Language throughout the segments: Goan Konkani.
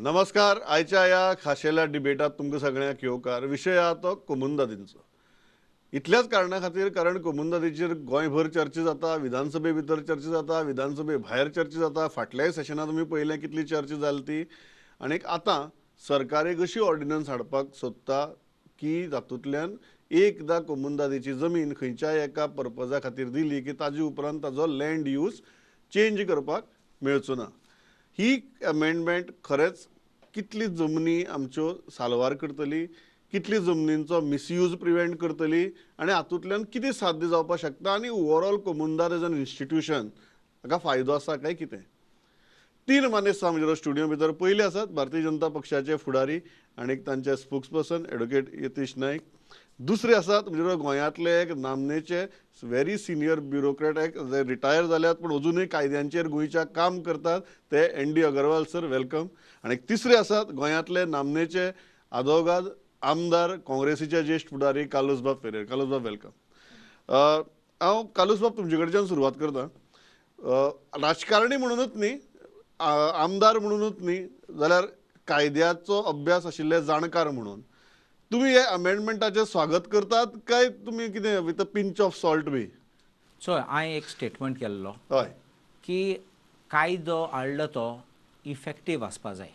नमस्कार. आयच्या ह्या खाशेल्या डिबेटात तुमकां सगळ्यांक येवकार. विशय आहा तो कोमुंदादींचो. इतल्याच कारणा खातीर, कारण कोमुंदादीचेर गोंयभर चर्चा जाता, विधानसभे भितर चर्चा जाता, विधानसभे भायर चर्चा जाता. फाटल्याय सेशनात तुमी पळयलें कितली चर्चा जाली ती. आनी आतां सरकार एक अशी ऑर्डिनन्स हाडपाक सोदता की तातूंतल्यान एकदां कोमुंदादीची जमीन खंयच्याय एका पर्पजा खातीर दिली की ताजे उपरांत ताजो लँड यूज चेंज करपाक मेळचो ना. ही अमेंडमेंट खरेंच कितली जमनी आमच्यो साल्वार करतली, कितली जमनींचो मिसयूज प्रिवेंट करतली आनी हातूंतल्यान कितें साध्य जावपाक शकता आनी ओवरऑल कोमुंदाद एज एन इन्स्टिट्यूशन हाका फायदो आसा काय कितें. तीन मानेस्त म्हज्या स्टुडियो भितर. पयले आसात भारतीय जनता पक्षाचे फुडारी आनी तांचे spokesperson advocate Yatish Naik. दुसरे आसात म्हणजे गोंयांतले एक नामनेचे व्हेरी सिनियर ब्युरोक्रेट, एक जे रिटायर जाल्यात पूण अजुनूय कायद्यांचेर गोंयच्या काम करतात ते N D Agarwal sir, welcome. आनी तिसरे आसात गोंयांतले नामनेचे आदोगाद आमदार काँग्रेसीचे ज्येश्ठ फुडारी कार्लोसबाब फेरेर. कार्लोसबाब welcome. हांव कार्लोसबाब तुमचे कडच्यान सुरवात करता. राजकारणी म्हणूनच न्ही, आमदार म्हणूनच न्ही, जाल्यार कायद्याचो अभ्यास आशिल्ले जाणकार म्हणून तुमी हे अमेंडमेंटाचें स्वागत करतात काय तुमी कितें with a pinch of salt B? So हांवें एक स्टेटमेंट केल्लो हय की कायदो हाडलो तो इफेक्टीव आसपा जाय.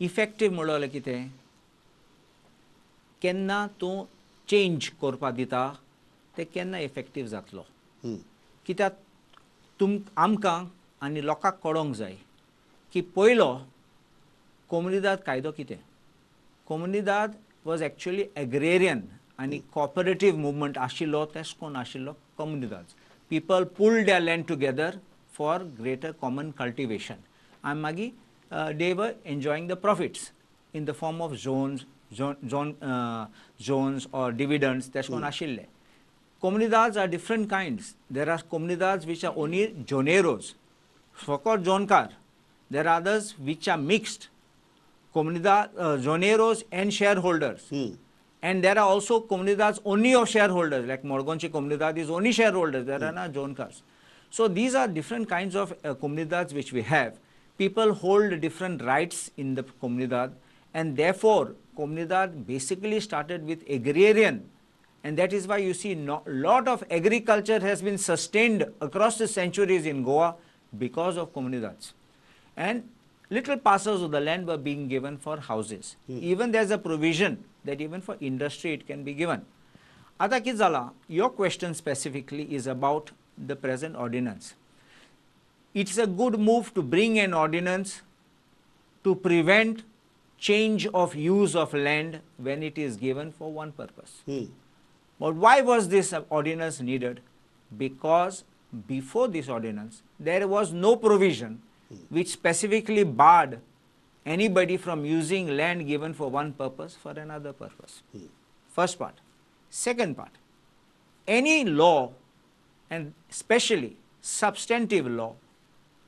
इफेक्टीव म्हणल्यार कितें, केन्ना तूं चेंज करपा दिता तें केन्ना इफेक्टीव जातलो. कित्याक आमकां आनी लोकांक कळोंक जाय की पयलो कोमुनिदाद कायदो कितें. कोमुनिदाद वॉज एक्चुअली एग्रेरियन आनी कॉपरेटीव मुवमेंट आशिल्लो, तेश कोण आशिल्लो comunidade. People pool their land together for greater common cultivation आनी मागीर they were enjoying the profits in the form of zones zones or dividends तेश कोण आशिल्ले. Comunidades are different kinds. There are comunidades which are only joneros, फकत जोनकार. There are others which are mixed comunidad, joneros and shareholders. And there are also comunidades only of shareholders, like Morgonchi comunidad is only shareholders, there are not jonkars. So these are different kinds of comunidades which we have. People hold different rights in the comunidad, and therefore comunidad basically started with agrarian, and that is why you see lot of agriculture has been sustained across the centuries in Goa because of comunidades. And little parcels of the land were being given for houses. Even there is a provision that even for industry it can be given. Ata kit zala, your question specifically is about the present ordinance. It's a good move to bring an ordinance to prevent change of use of land when it is given for one purpose. But why was this ordinance needed? Because before this ordinance, there was no provision which specifically barred anybody from using land given for one purpose for another purpose. First part. Second part, any law, and especially substantive law,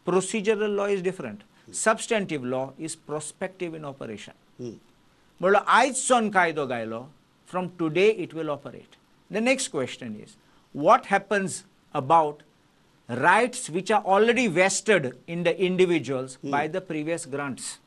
procedural law is different. Substantive law is prospective in operation. म्हणल्यार आयज कायदो गायलो, from today it will operate. The next question is, what happens about rights which are already vested in the individuals by the previous grants?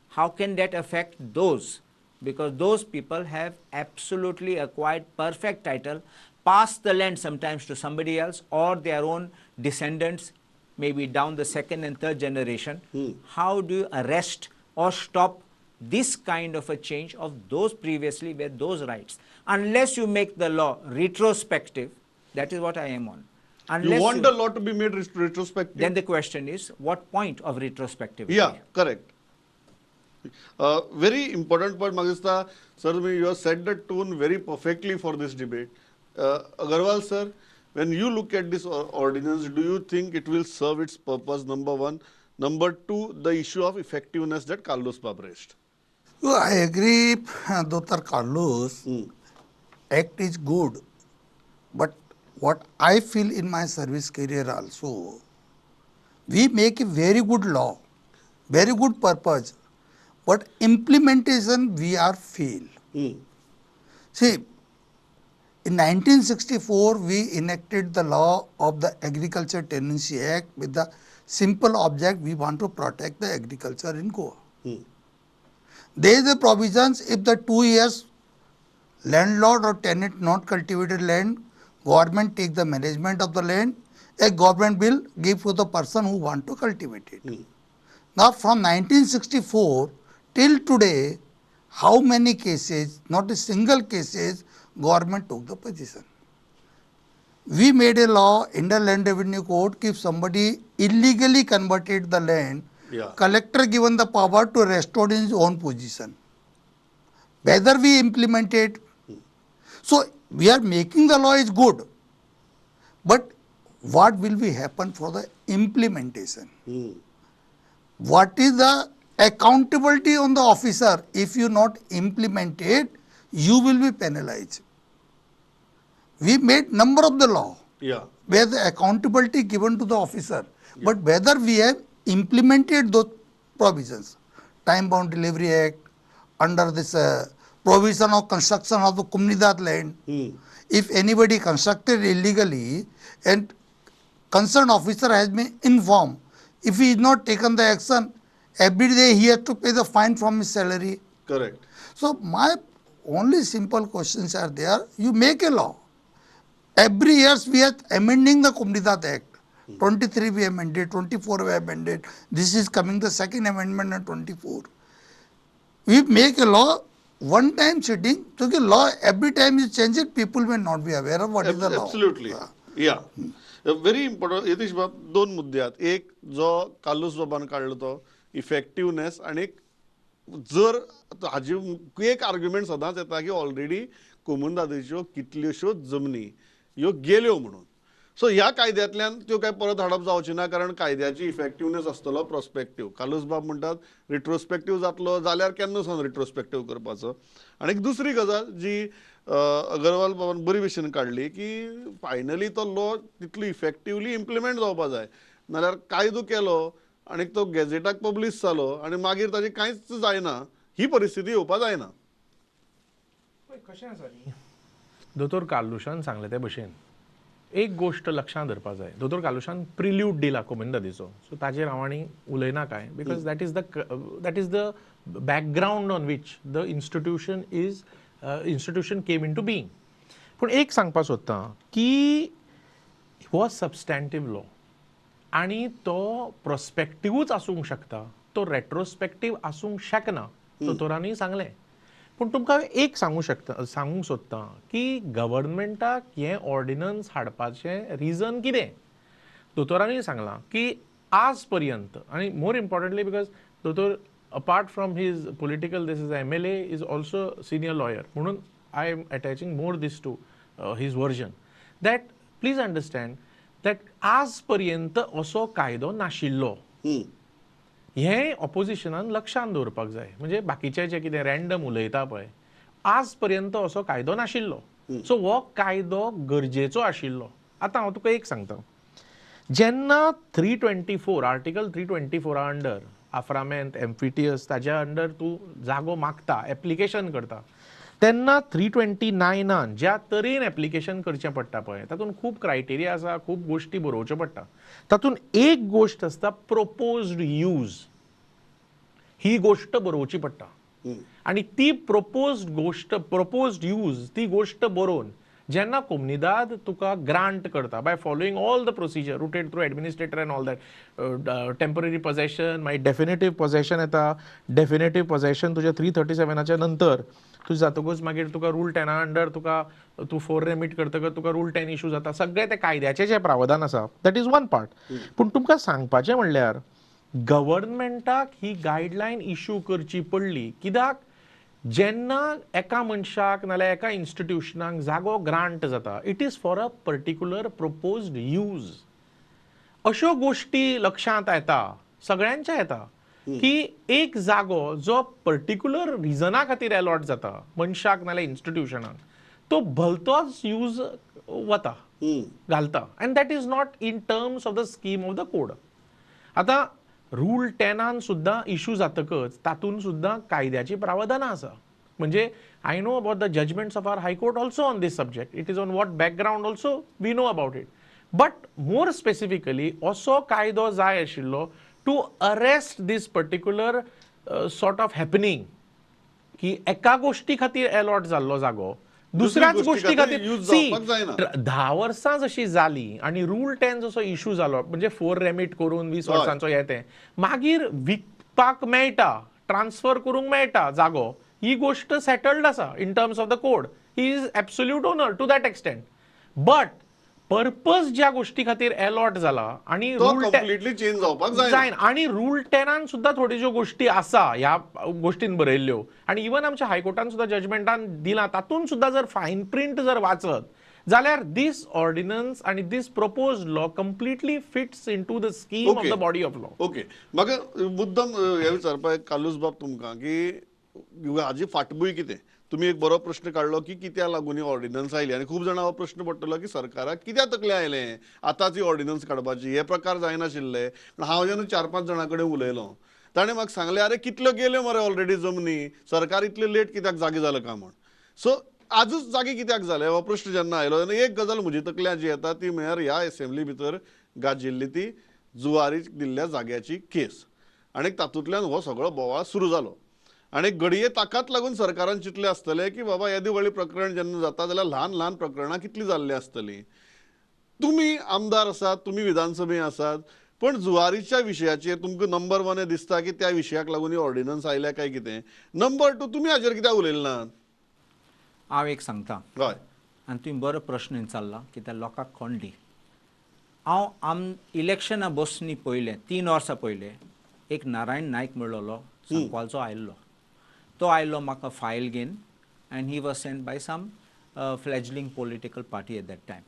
How can that affect those? Because those people have absolutely acquired perfect title, passed the land sometimes to somebody else or their own descendants, maybe down the second and third generation. How do you arrest or stop this kind of a change of those previously were those rights? Unless you make the law retrospective, that is what I am on. Unless you want the law to be made retrospective? Then the question is, what point of retrospectivity? Yeah, correct. Very important point, Magista. Sir, you have set the tone very perfectly for this debate. Agarwal sir, when you look at this ordinance, do you think it will serve its purpose, number one? Number two, the issue of effectiveness that Carlos Bab raised. Well, I agree, Dr. Carlos. Act is good, but what I feel in my service career also, we make a very good law, very good purpose, but implementation we are fail. See, in 1964, we enacted the law of the Agriculture Tenancy Act with the simple object we want to protect the agriculture in Goa. There is a provisions if the 2 years landlord or tenant not cultivated land, government take the management of the land, a government will give to the person who want to cultivate it. Now from 1964 till today, how many cases, not a single cases, government took the position. We made a law in the Land Revenue Code, if somebody illegally converted the land, collector given the power to restore in his own position. Whether we implement it, so we are making the law is good, but what will be happen for the implementation? What is the accountability on the officer? If you not implement it, you will be penalized. We made number of the law where the accountability given to the officer, but whether we have implemented those provisions, Time Bound Delivery Act, under this provision of construction of the Comunidade land, if anybody constructed illegally and concerned officer has been informed, if he is not taken the action, every day he has to pay the fine from his salary. Correct. So my only simple questions are there, you make a law. Every year we are amending the Comunidade Act. 23 we amended, 24 we amended. This is coming the second amendment at 24. We make a law, one time sitting, so the law every time you change it, people may not be aware of what is the law. Absolutely, या, व्हेरी इम्पॉर्टंट. यतीश बाब, दोन मुद्दे आहात. एक जो कार्लूस बाबान काडलो तो इफेक्टिवनेस, आनी जर हाजी एक आर्ग्युमेंट सदांच येता की ऑलरेडी कोमुनिदादीच्यो कितल्योश्योच जमनी ह्यो गेल्यो म्हणून, सो ह्या कायद्यांतल्यान त्यो काय परत हाडप जावची ना, कारण कायद्याची इफेक्टिवनेस आसतलो प्रोस्पेक्टीव. कार्लूस बाब म्हणटात रिट्रोस्पेक्टीव जातलो जाल्यार केन्ना सावन रिट्रोस्पेक्टीव करपाचो. आनी दुसरी गजाल जी अगरवाल बाबान बरी भशेन काडली की फायनली तो लॉ तितलो इफेक्टिवली इम्प्लिमेंट जावपा जाय, नाल्यार कायदो केलो आनी तो गॅझेटाक पब्लीश जालो आनी मागीर ताजें कांयच जायना, ही परिस्थिती येवपा जायना. कशें आसा न्ही, दोतोर कार्लुसान सांगलें ते भशेन एक गोश्ट लक्षांत धरपा जाय. दोतोर कार्लुसान प्रिल्यूड दिला कोमुनिदादीचो, सो ताजेर हांव आनी उलयना काय, because that is the background on which the institution came into being. पूण एक सांगपा सोदता की हो सबस्टँटीव लॉ आनी तो प्रोस्पेक्टिवूच आसूंक शकता, तो रेट्रोस्पेक्टीव आसूंक शकना, दोतोरांनी सांगलें. पूण तुमकां एक सांगूंक शकता, सांगूंक सोदता की गव्हर्नमेंटाक हें ऑर्डिनन्स हाडपाचें रिजन कितें. दोतोरांनी सांगलां की आज पर्यंत, आनी मोर इम्पॉर्टंटली because दोतोर apart from his political this is MLA, is also senior lawyer, म्हणून I am attaching more this to his version, that please understand that आज पर्यंत असो कायदो नाशिल्लो. हें ऑपोजिशनान लक्षांत दवरपाक जाय. म्हणजे बाकीचे जे कितें रँडम उलयता पळय, आज पर्यंत असो कायदो नाशिल्लो, सो हो कायदो गरजेचो आशिल्लो. आतां हांव तुका एक सांगता, जेन्ना 324, आर्टिकल 324 अंडर आफ्रामेंत एम्फिथिएटर्स ताज्या अंडर तूं जागो मागता, एप्लिकेशन करता, तेन्ना 329 ज्या तरेन एप्लिकेशन करचें पडटा पळय, तातूंत खूब क्रायटेरिया आसा, खूब गोश्टी बरोवच्यो पडटा. तातूंत एक गोश्ट आसता प्रोपोज्ड यूज, ही गोश्ट बरोवची पडटा. आनी ती प्रोपोज्ड गोश्ट, प्रोपोज्ड यूज, ती गोश्ट बरोवन जेन्ना कोमनिदाद तुका ग्रांट करता by following all the procedure routed through administrator and all that, temporary possession, मागीर डेफिनेटीव पोजेशन येता. डेफिनेटीव पोजेशन तुजें 337च्या नंतर तुजें जातकूच मागीर तुका रूल 10 अंडर तुका तूं फोर रेमीट करतकच तुका रूल 10 इशू जाता. सगळें तें कायद्याचें जें प्रावधान आसा, that is one part. पूण तुमकां सांगपाचें म्हणल्यार गव्हर्नमेंटाक ही गायडलायन इशू करची पडली कित्याक, जेन्ना एका मनशाक नाल्यार एका इन्स्टिट्युशनाक जागो ग्रांट जाता, it is for a particular proposed use. अश्यो गोश्टी लक्षांत येता सगळ्यांच्या येता की एक जागो जो पर्टिक्युलर रिजना खातीर एलॉट जाता मनशाक नाल्यार इन्स्टिट्युशनाक, तो भलतोच यूज वता घालता, and that is not in terms of the scheme of the code. आतां रूल 10 सुद्दां इशू जातकच तातूंत सुद्दां कायद्याची प्रावधानां आसा. म्हणजे I know about the judgments of our High Court also on this subject, it is on what background also we know about it, but more specifically असो कायदो जाय आशिल्लो to arrest this particular sort of happening की एका गोष्टी खातीर एलॉट जाल्लो जागो दुसऱ्याच गोष्टी खातीर सी 10 वर्सां जशी जाली आनी रूल 10 जसो इशू जालो म्हणजे 4 रेमीट करून 20 वर्सांचो हे तें मागीर विकपाक मेळटा, ट्रान्सफर करूंक मेळटा जागो, ही गोष्ट सेटल्ड आसा in terms of the code. He is absolute owner to that extent. But purpose ज्या गोष्टी खातीर एलॉट जाला आनी कंप्लिटली चेंज जावपाक जायना आनी रूल 10 सुद्दां थोड्यो ज्यो गोष्टी आसा ह्या गोष्टीन बरयल्ल्यो आनी इवन आमच्या हायकोर्टान सुद्दां जजमेंटान दिलां तातूंत सुद्दां जर फायन प्रिंट जर वाचत जाल्यार दीस ऑर्डिनन्स आनी this propose law completely fits into the scheme of the body of law. Okay, म्हाका मुद्दम हें विचारपाक कार्लूस बाब तुमकां की हाजी फाटभूंय कितें? तुमी एक बरो प्रश्न काडलो की कित्याक लागून ही ऑर्डिनन्स आयली आनी खूब जाणां हो प्रश्न पडटलो की सरकाराक कित्याक तकले आयलें आतांच ही ऑर्डिनन्स काडपाची, हे प्रकार जायनाशिल्ले. पूण हांव जेन्ना 4-5 जाणां कडेन उलयलो ताणें म्हाका सांगलें अरे कितल्यो गेल्यो मरे ऑलरेडी जमनी, सरकार इतले लेट कित्याक जागे जालें काय म्हण. सो आजूच जागे कित्याक जाले हो प्रश्न जेन्ना आयलो तेन्ना एक गजाल म्हजी तकल्यान जी येता ती म्हळ्यार ह्या एसेंब्ली भितर गाजिल्ली ती जुवारी दिल्ल्या जाग्याची केस आनी तातूंतल्यान हो सगळो बोवाळ सुरू जालो. आनी घडये ताकाच लागून सरकारान चिंतलें आसतलें की बाबा येदी व्हडली प्रकरण जेन्ना जाता जाल्यार ल्हान ल्हान प्रकरणां कितलीं जाल्लीं आसतलीं. तुमी आमदार आसात, तुमी विधानसभे आसात, पण जुवारीच्या विशयाचेर तुमकां नंबर 1 हें दिसता की त्या विशयाक लागून ही ऑर्डिनन्स आयल्या काय कितें? नंबर 2 तुमी हाजेर कित्याक उलयले नात? हांव एक सांगता, हय, आनी तुवें बरो प्रश्न विचारला कित्याक लोकांक कोण दी. हांव आम इलेक्शना बसनी पयलें 3 वर्सां पयलें एक नारायण नायक म्हणलेलो सांकवालचो आयिल्लो, तो आयलो म्हाका फायल घेवन and he was sent by some fledgling political party at that time.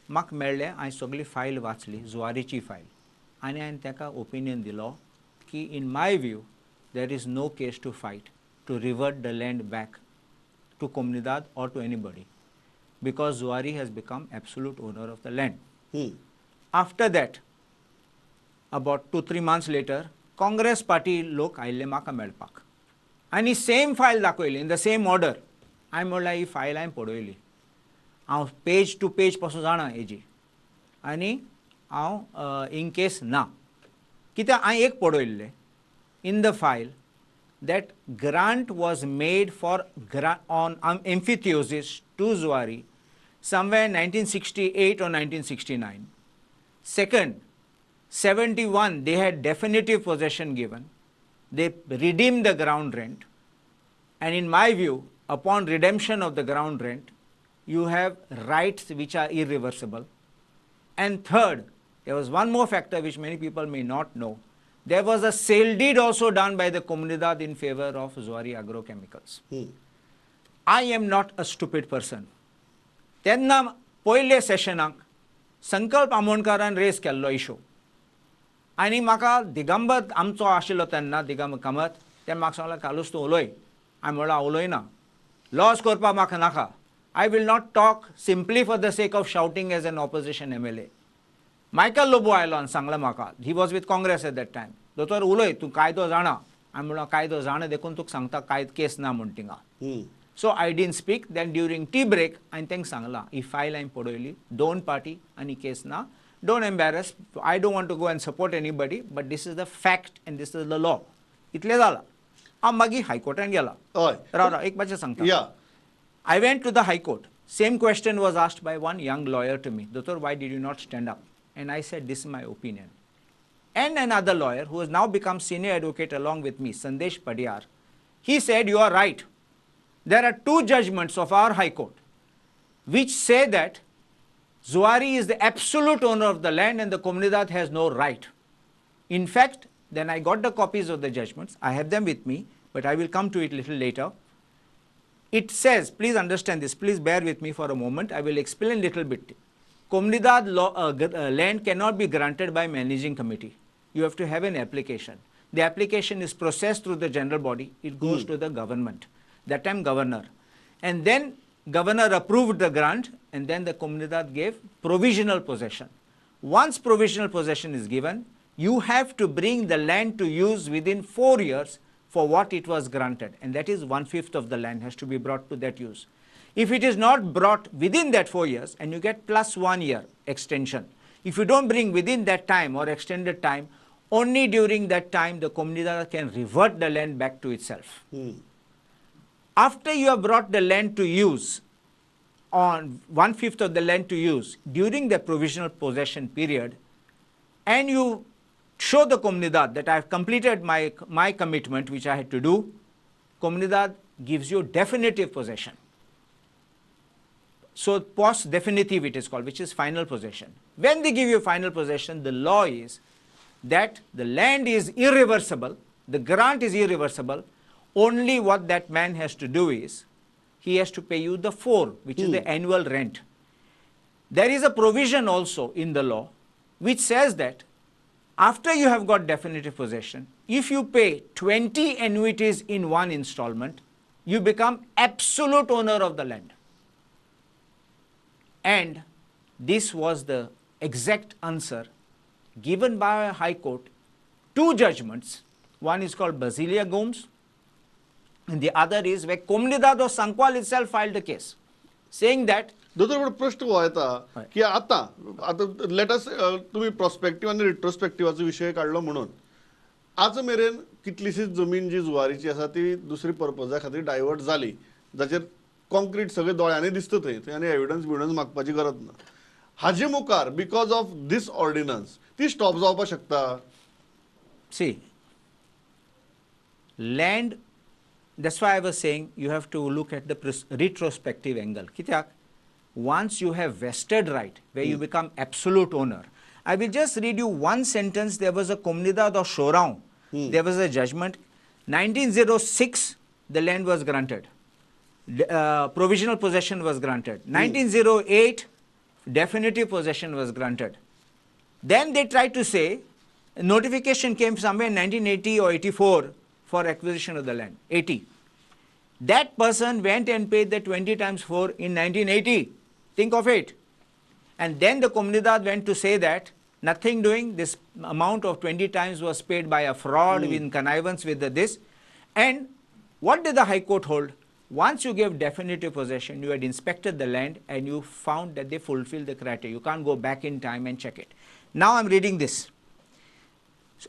म्हाका मेळ्ळें, हांवें सगळी फायल वाचली, जुवारीची फायल, आनी हांवें ताका ओपिनियन दिलो की in my view there is no case to fight to revert the land back to Comunidade or to anybody because Zuari has become absolute owner of the land. After that about 2-3 months later Congress party लोक आयिल्ले म्हाका मेळपाक आनी सेम फायल दाखयली इन the same order. हांवें म्हणल्यार ही फायल हांवें पळयली, हांव पेज टू पेज पासून जाणा हेजी आनी हांव इन केस ना कित्याक हांवें एक पळयल्लें in the file that grant was made for on emphyteusis to Zuari somewhere 1968 or 1969. Second, 71 they had definitive possession given. They redeemed the ground rent, and in my view, upon redemption of the ground rent, you have rights which are irreversible. And third, there was one more factor which many people may not know. There was a sale deed also done by the Comunidade in favor of Zuari Agrochemicals. I am not a stupid person. तेन्ना पयले सेशनाक संकल्प आमोणकारान रेस केल्लो इशू आनी म्हाका दिगंबर आमचो आशिल्लो तेन्ना दिगंबर कामत, तें म्हाका सांगलें कार्लूस तूं उलय. हांवें म्हणलें हांव उलयना, लॉस करपाक म्हाका नाका. I will not talk simply for the sake of shouting as an opposition MLA. Michael Lobo आयलो आनी सांगलें म्हाका, he was with Congress at that time, दोतोर उलय तूं कायदो जाणा. हांवें म्हणलें कायदो जाणा देखून तुका सांगता कांय केस ना म्हूण थिंगा. So I didn't speak. Then during tea break हांवें तांकां सांगलां ही फायल हांवें पळयली, 2 पार्टी आनी केस ना, don't embarrass, I don't want to go and support anybody, but this is the fact and this is the law. इतलें जालां. हांव मागीर हायकोर्टान गेला. राव राव एक मातशें सांगता. I went to the High Court. Same question was asked by one young lawyer to me. Doctor, why did you not stand up? And I said, this is my opinion. And another lawyer who has now become senior advocate along with me, Sandesh Padiyar, he said, you are right. There are 2 judgments of our High Court which say that Zuari is the absolute owner of the land and the Comunidade has no right. In fact, then I got the copies of the judgments. I have them with me, but I will come to it little later. It says, please understand this, please bear with me for a moment, I will explain little bit. Comunidade law, land cannot be granted by managing committee. You have to have an application. The application is processed through the general body. It goes to the government, that time governor. And then governor approved the grant, and then the Comunidade gave provisional possession. Once provisional possession is given, you have to bring the land to use within 4 years for what it was granted, and that is 1/5 of the land has to be brought to that use. If it is not brought within that 4 years, and you get plus 1 year extension, if you don't bring within that time or extended time, Only during that time the Comunidade can revert the land back to itself. After you have brought the land to use, on 1/5 of the land to use during the provisional possession period, and you show the Comunidade that I have completed my commitment which I had to do, Comunidade gives you definitive possession. So post definitive it is called, which is final possession. When they give you final possession, the law is that the land is irreversible, the grant is irreversible. Only what that man has to do is, he has to pay you the 4, which is the annual rent. There is a provision also in the law which says that after you have got definitive possession, if you pay 20 annuities in one installment, you become absolute owner of the land. And this was the exact answer given by a High Court, 2 judgments. One is called Basilia Gomes, and the other is where Comunidade of Sancoale itself filed a case, saying that. दोतोर, पण प्रश्न हो येता की आतां आतां let us तुमी प्रोस्पेक्टीव आनी रिट्रोस्पेक्टिवाचो विशय काडलो म्हणून आज मेरेन कितलीशीच जमीन जी जुवारीची आसा ती दुसरी पर्पजा खातीर डायवर्ट जाली, जाचेर कॉन्क्रीट सगळे दोळ्यांनी दिसता थंय थंय आनी एविडन्स बिविडन्स मागपाची गरज ना. हाजे मुखार because of these ordinance ती स्टॉप जावपाक शकता. See, land, that's why I was saying you have to look at the retrospective angle. कित्याक once you have vested right, where you become absolute owner. I will just read you one sentence. There was a Comunidade of Chorao. There was a judgment. 1906, the land was granted. Provisional possession was granted. 1908, definitive possession was granted. Then they tried to say, notification came somewhere in 1980 or 84 for acquisition of the land, 80. That person went and paid the 20 times 4 in 1980. Think of it. And then the Comunidade went to say that nothing doing, this amount of 20 times was paid by a fraud in connivance with this. And what did the High Court hold? Once you gave definitive possession, you had inspected the land and you found that they fulfilled the criteria. You can't go back in time and check it. Now I'm reading this.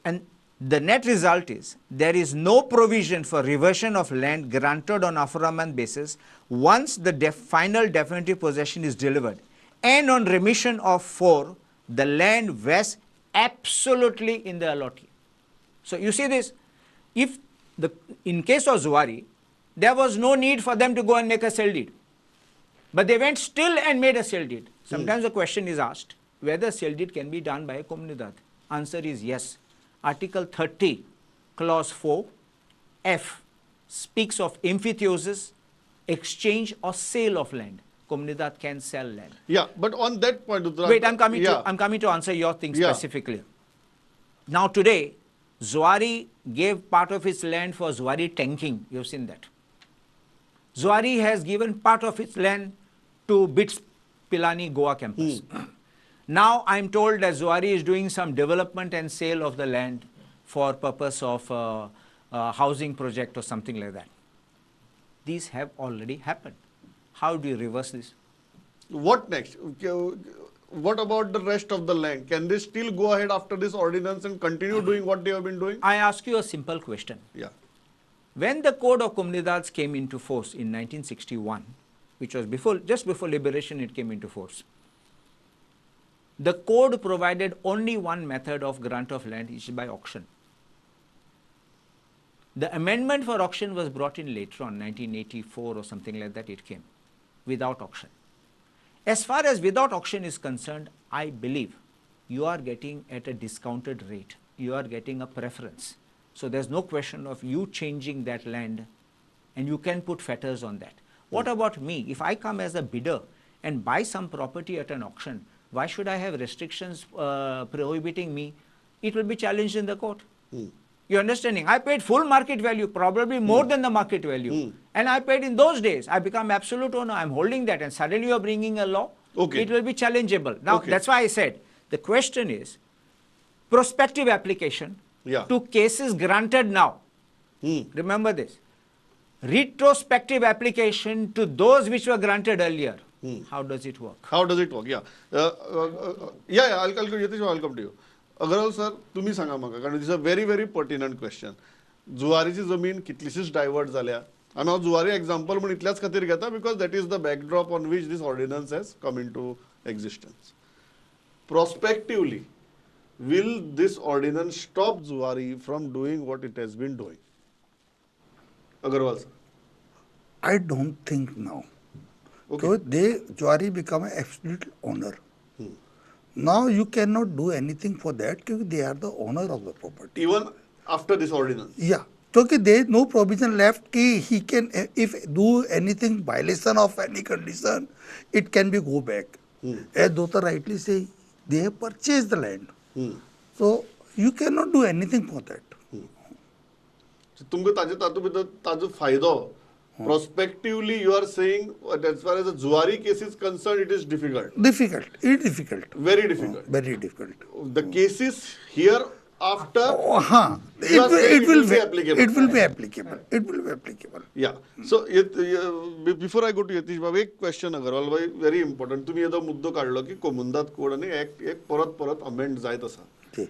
And the net result is there is no provision for reversion of land granted on aforementioned basis once the final definitive possession is delivered, and on remission of 4, the land vests absolutely in the allottee. So you see this, if the in case of Zuari, there was no need for them to go and make a sale deed. But they went still and made a sale deed. Sometimes the question is asked whether sale deed can be done by a Comunidade. Answer is yes. Article 30, Clause 4, F, speaks of emphyteusis, exchange or sale of land. Comunidade can sell land. Yeah, but on that point, Uttara, wait, I'm coming to answer your thing specifically. Now today, Zuari gave part of its land for Zuari tanking. You've seen that. Zuari has given part of its land to BITS Pilani Goa campus. Now I'm told that Zuari is doing some development and sale of the land for purpose of housing project or something like that. These have already happened. How do you reverse this? What next? What about the rest of the land? Can they still go ahead after this ordinance and continue doing what they have been doing? I ask you a simple question. Yeah. When the Code of Comunidades came into force in 1961, which was before, just before liberation, it came into force. The code provided only one method of grant of land, which is by auction. The amendment for auction was brought in later on, 1984 or something like that, it came without auction. As far as without auction is concerned, I believe you are getting at a discounted rate. You are getting a preference. So there's no question of you changing that land, and you can put fetters on that. What about me? If I come as a bidder and buy some property at an auction, why should I have restrictions prohibiting me? It will be challenged in the court. You understanding? I paid full market value, probably more than the market value. And I paid in those days. I become absolute owner. I'm holding that. And suddenly you are bringing a law. Okay. It will be challengeable. Now, that's why I said, the question is, prospective application to cases granted now. Remember this. Retrospective application to those which were granted earlier. How does it work? How does it work? Yeah. Yeah, I'll come to you. Agarwal sir, तुमी सांगा म्हाका, कारण this a very very pertinent question. जुवारीची जमीन कितलीशीच डायवर्ट जाल्या आनी हांव जुवारी एग्जाम्पल म्हूण इतल्याच खातीर घेता because that is the backdrop on which this ordinance has come into existence. Prospectively, will this ordinance stop Zuari from doing what it has been doing? Agarwal sir. I don't think now. Okay. So they Zuari become an absolute owner. Now you cannot do anything for that because they are the owner of the property. Even after this ordinance? Yeah. क्योंकि there is no provision left कि he can if do anything violation of any condition, it can be go back. As Dota rightly say, they have purchased the land. So you cannot do anything for that. तुमकां ताजे तातूंत भितर ताजो फायदो prospectively you are saying as far as the Zuari case is concerned, it is difficult. Difficult. It is difficult. Very difficult. Very difficult. The cases here after, Oh, huh. You are saying It will it will be applicable. It will be applicable. It will be applicable. Yeah. So before I go to Yatish Babu, एक क्वेश्चन अगरवाल भाई, व्हेरी इम्पॉर्टंट. तुमी येदो मुद्दो काडलो की कोमुंदाद कोड आनी एक्ट एक परत परत अमेंड जायत आसा. Okay.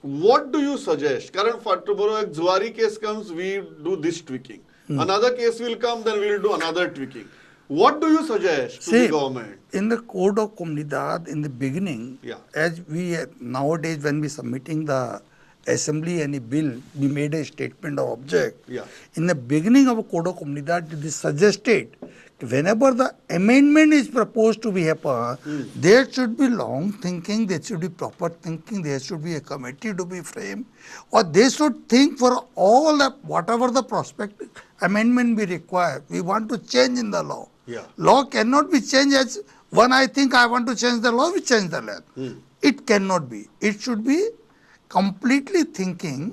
What do you suggest? कारण for tomorrow एक Zuari case comes, we do this tweaking. Another case will come, then we will do another tweaking. What do you suggest to the government? In the Code of Comunidade, in the beginning, Yeah. as we nowadays when we submitting the assembly any bill, we made a statement of object. Yeah. In the beginning of Code of Comunidade, it is suggested whenever the amendment is proposed to be happen, there should be long thinking, there should be proper thinking, there should be a committee to be framed, or they should think for all the whatever the prospect amendment be required. We want to change in the law. Yeah. Law cannot be changed as one I think I want to change the law, we change the law. It cannot be. It should be completely thinking.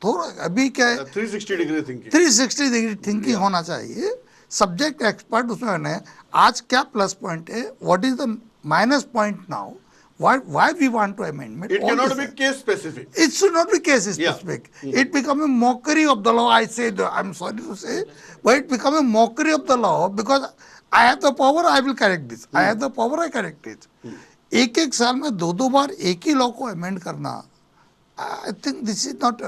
थोड़ा अभी क्या है 360 degree thinking. 360 degree thinking होना चाहिए. सब्जेक्ट एक्सपर्ट उसमें होना है. आज क्या प्लस पॉइंट है, what is the minus point now, why we want to amendment. It cannot be case specific. It should not be case Yeah. specific. It become a mockery of the law. I say, I'm sorry to say, but it become a mockery of the law because I have the power, I will correct this. I have the power, I correct it. एक एक साल में दो दो बार एक ही लॉ को अमेंड करना, I think this is not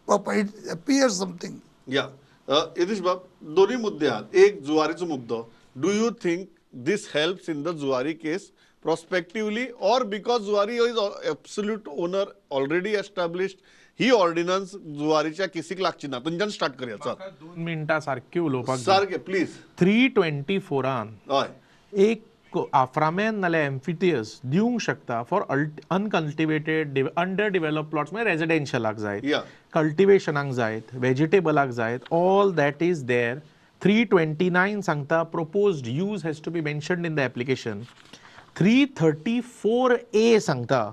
proper. It appear something. या यतीश बाब, दोन्ही मुद्दे आहात. एक जुवारीचो मुद्दो, do you think this helps in the Zuari case prospectively, or because Zuari is absolute owner already established, he ordinance जुवारीच्या केसीक लागची ना? थंयच्यान स्टार्ट करया, चल. दोन मिनटां सारकी उलोवपाक जाय. सारकें, प्लीज. 324 हय. एक आफ्रामेन नाल्यार एम्फिथियस दिवंक शकता for uncultivated under develop plots, म्हणजे रेजिडेन्शियलाक जायत, कल्टिवेशनाक जायत, वेजिटेबलाक जायत, all that is there. 329 सांगता proposed use has to be mentioned in the application. 334A सांगता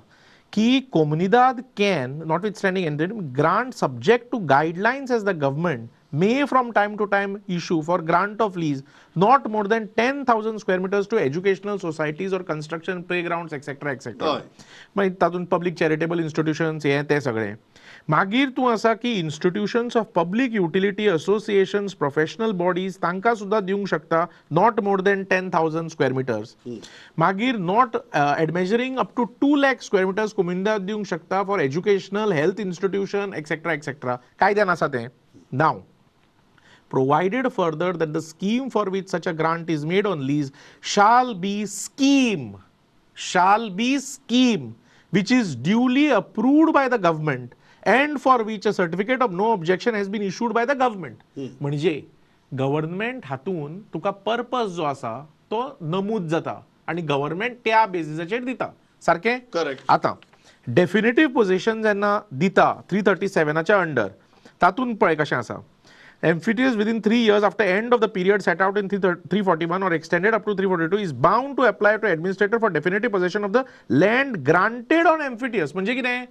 की Comunidade can, notwithstanding, grant subject to guidelines as the government may from time to time issue for grant of lease not more than 10,000 square meters to educational societies or construction playgrounds, etc. etc. हय. मागीर तातूंत पब्लीक चॅरिटेबल इन्स्टिट्यूशन्स हें तें सगळें. मागीर तूं आसा की institutions of public utility, associations, professional bodies तांकां सुद्दां दिवंक शकता not more than 10,000 square meters. मागीर not admeasuring up to 2 lakh square meters Comunidade दिवंक शकता for educational, health institution, etcetera etcetera. कायद्यान आसा तें. Now provided further that the scheme for which such a grant is made on lease shall be scheme which is duly approved by the government and for which a certificate of no objection has been issued by the government. म्हणजे गव्हर्नमेंट हातून तुका पर्पज जो आसा तो नमूद जाता आनी गव्हर्नमेंट त्या बेजिसाचेर दिता. सारकें? Correct. आतां डेफिनेटीव पोजिशन जेन्ना दिता 337 अंडर, तातूंत पळय कशें आसा. Emphyteus within 3 years after end of the period set out in 341 or extended up to 342 is bound to apply to administrator for definitive possession of the land granted on emphyteus. म्हणजे कितें,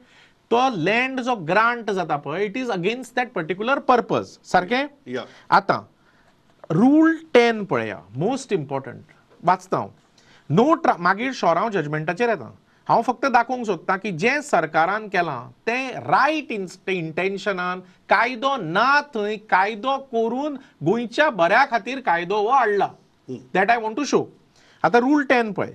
तो लँड जो ग्रांट जाता पळय, it is against that particular purpose. सारकें? Yeah. आतां रूल 10 पळया, मोस्ट इम्पॉर्टंट, वाचता हांव. नो मागीर शोरांव जजमेंटाचेर येता. हांव फक्त दाखोवंक सोदतां की जें सरकारान केलां तें रायट इंटेन्शनान, कायदो ना थंय कायदो करून गोंयच्या बऱ्या खातीर कायदो हो हाडला. That I want to show. आतां रूल 10 पळय.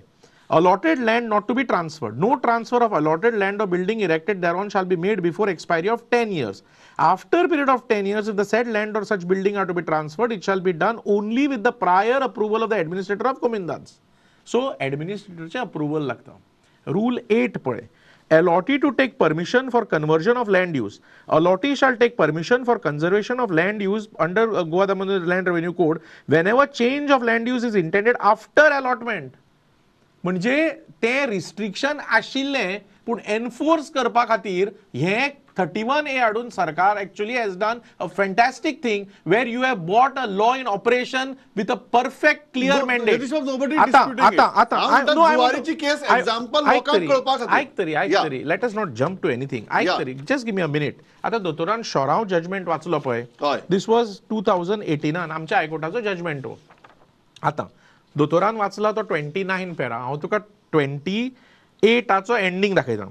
Allotted land not to be transferred. No transfer of allotted land or building erected thereon shall be made before expiry of 10 years. After period of 10 years, if the said land or such building are to be transferred, it shall be done only with the prior approval of the administrator of Comunidades. So, administrator approval लागता. Rule 8 पळय. Allottee to take permission for conversion of land use. Allottee shall take permission for conservation of land use under Goa Daman Land Revenue Code whenever change of land use is intended after allotment. म्हणजे ते रिस्ट्रिक्शन आशिल्लें पूण एनफोर्स करपा खातीर हें 31A हाडून सरकार actually has done a fantastic thing where you have brought a law in operation with a perfect clear mandate. आतां आतां आतां आयक तरी आयक तरी let us not jump to anything. आयक तरी just give me a minute. आतां दोतोरान शोरांव जजमेंट वाचलो पळय, this was 2018 आमच्या हायकोर्टाचो जजमेंट हो. आतां दोतोरान वाचला तो 29 पॅरा, हांव तुका 28 एंडींग दाखयता.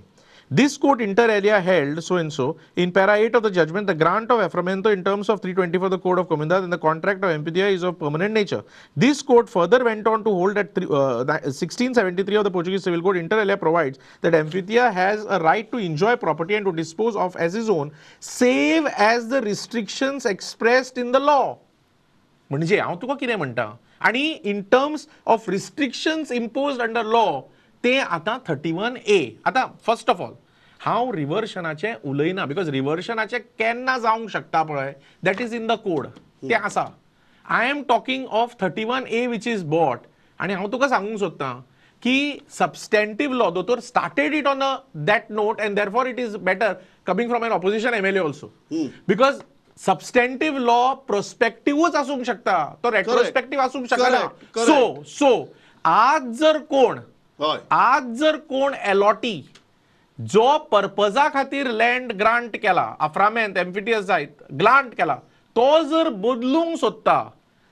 This court inter alia held so and so in para 8 of the judgment, the grant of afframento in terms of 324 the Code of Comunidades and the contract of emphyteusia is of permanent nature. This court further went on to hold that 1673 of the Portuguese Civil Code inter alia provides that emphyteusia has a right to enjoy property and to dispose of as his own, save as the restrictions expressed in the law. म्हणजे हांव तुका कितें म्हणटा, आनी in terms of restrictions imposed under law ते आतां 31A. आतां फर्स्ट ऑफ ऑल हांव रिवर्शनाचें उलयना because रिवर्शनाचें केन्ना जावंक शकता पळय that is in the code, तें आसा. I am talking of 31A which is brought. आनी हांव तुका सांगूंक सोदतां की सबस्टँटीव लॉ दोतोर started it on a that note and therefore it is better coming from an opposition MLA also because substantive law प्रोस्पेक्टिव्हच आसूंक शकता, तो रेट्रोस्पेक्टिव्ह आसूंक शकना. सो सो आज जर कोण आज जर कोण एलॉटी जो पर्पजा खातीर लँड ग्रांट केला, आफ्रामेंत एम्फिटियस जायत ग्रांट केला, तो जर बदलूंक सोदता